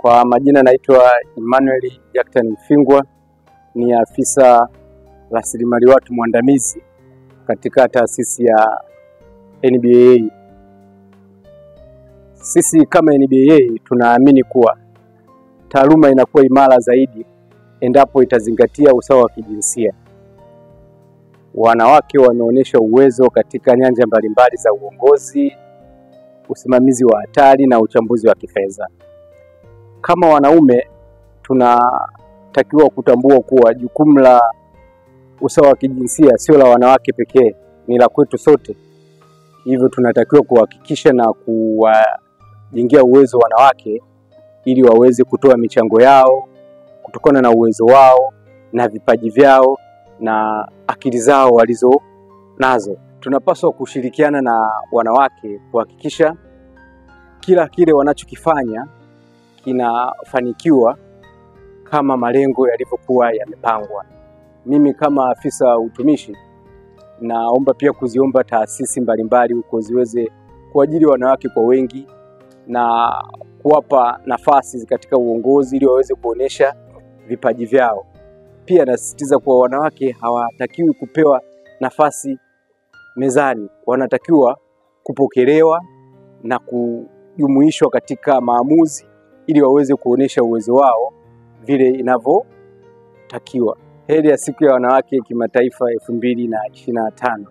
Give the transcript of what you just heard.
Kwa majina naitwa Emmanuel Jackton Mfingwa, ni afisa rasilimali watu mwandamizi katika taasisi ya NBAA. Sisi kama NBAA tunaamini kuwa taaluma inakuwa imara zaidi endapo itazingatia usawa wa kijinsia. Wanawake wameonyesha uwezo katika nyanja mbalimbali za uongozi, usimamizi wa hatari na uchambuzi wa kifedha. Kama wanaume tunatakiwa kutambua kuwa jukumu la usawa wa kijinsia sio la wanawake pekee, ni la kwetu sote. Hivyo tunatakiwa kuhakikisha na kuwajengea uwezo wanawake ili waweze kutoa michango yao kutokana na uwezo wao na vipaji vyao na akili zao walizo nazo. Tunapaswa kushirikiana na wanawake kuhakikisha kila kile wanachokifanya kinafanikiwa kama malengo yalivyokuwa yamepangwa. Mimi kama afisa utumishi naomba pia kuziomba taasisi mbalimbali huko ziweze kuajiri wanawake kwa wengi na kuwapa nafasi katika uongozi ili waweze kuonesha vipaji vyao. Pia nasisitiza kuwa wanawake hawatakiwi kupewa nafasi mezani, wanatakiwa kupokelewa na kujumuishwa katika maamuzi ili waweze kuonesha uwezo wao vile inavyotakiwa. Heri ya siku ya wanawake kimataifa 2025.